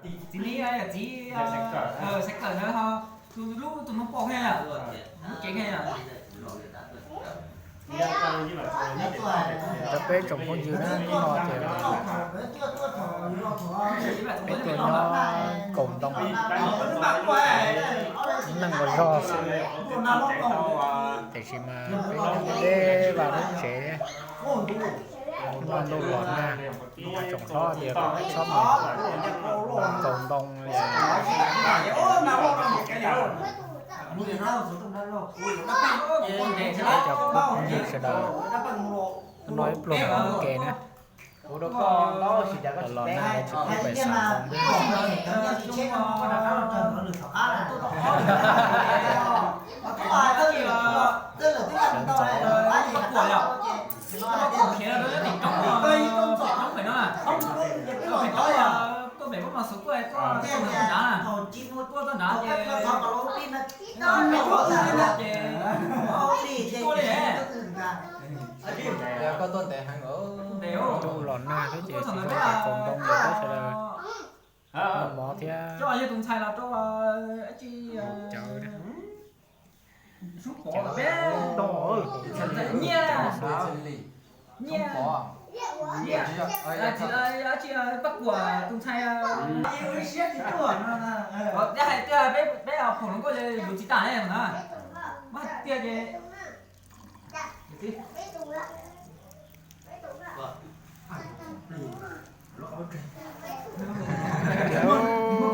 Txiv Lis, txiv Xaiv Kawm ntawd ho, tus lub tus no pom kiag, lub cev kiag. Rau peb tsoom phooj ywg na, hnub no ces peb tuaj nyob kaum ntoo, neeg los zog xwb, tiam sis mas peb nyob deb deb vaj lub tsev thiab. Hnub no ntuj los nag, tsoom hlob tias kom txhob mus kaus ntoo li. Cov phooj ywg sawv daws, no ib pluag mus ua ke na. Los nag lawv tsis pub pem xeem Hmoob na. Sawv ntxov. Ntuj los nag thiab ces tsis zoo pem kaus ntoo, sawv daws noj mov thiab cawv na. Cawv, cawv xwb. Tiag,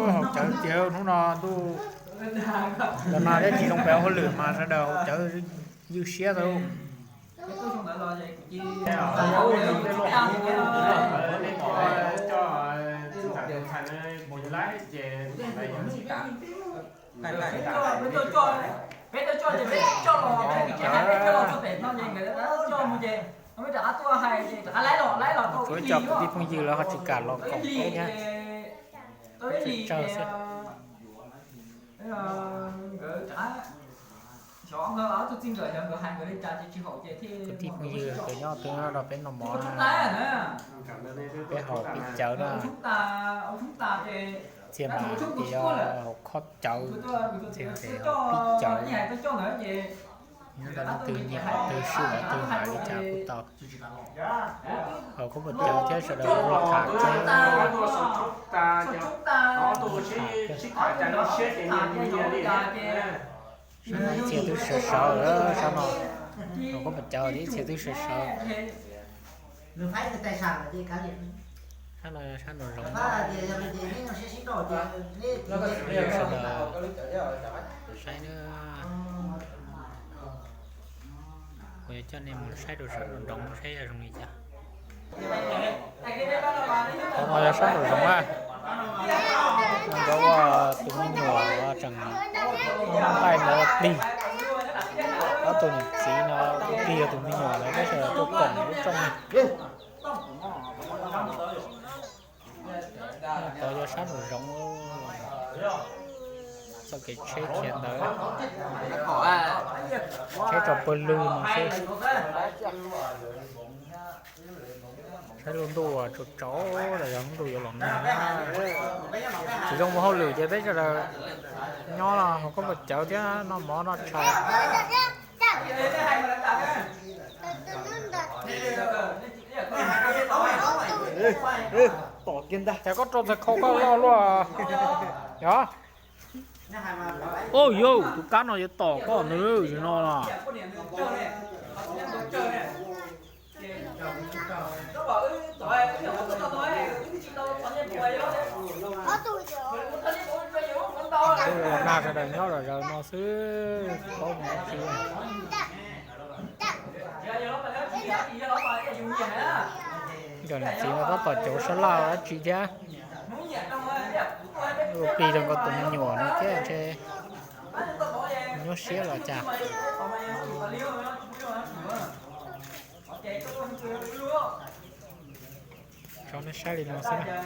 haus cawv tiag, hnub no ntuj los nag thiab tsis zoo pem hauj lwm mas sawv daws haus cawv ywj siab tau. Tsuav cov kwv tij phooj ywg lawv ho tsis kam los koom peb thiab, tsawg tsawg xwb. Kwv tij phooj ywg kawg nyob twb nrog peb noj mov na, peb haus pib cawv na. Txhia mas tias yog haus khob cawv, txhia tias haus pib cawv. Nyob ntawm leej twg nyiam qhov twg swm qhov twg hais li cas kuj tau. Haus khaub ncaws thiab sawv daws ua tham tsev. Sab no ib txhia twb sawv sawv, sab no haus khaub ncaws thiab ib txhia twb sawv sawv. Sab no sab nraum zoov. Sawv daws saib na. Kuv yuav coj nej mus saib rau sab nraum zoov saib yog zoo li cas. Qhov no yog sab nraum zoov na. Nkawd ua tus me nyuam tseem nqaij ntawd plig. Ob tug niam txiv no plig yog tus me nyuam ntawd tab sis tuaj koom lub rooj na. Tod yog sab nraum zoov, txoj kev tsheb khiav ntawd, tsheb tso pawg lug no xwb. Saib lub ntuj tsaus tsaus, yog lub ntuj yuav los nag. Tsis zoo mus hauj lwm ces peb sawv daws nyob los haus khaub ncaws thiab noj mov noj tshais. Tom kiag ntag, cas koj rau txhais khau koj loj luaj. Yog. Oj yau, tus kab no yuav tom koj nws no los. Nag sawv daws nyob zom zaws no xwb, paub mus dab tsi. Cov niam txiv no tab tom cauv sab laj dab tsi thiab. Ua plig rau nkawd tus me nyuam no thiab ntshe nyuaj siab los cas. Tso nej saib li no xwb na.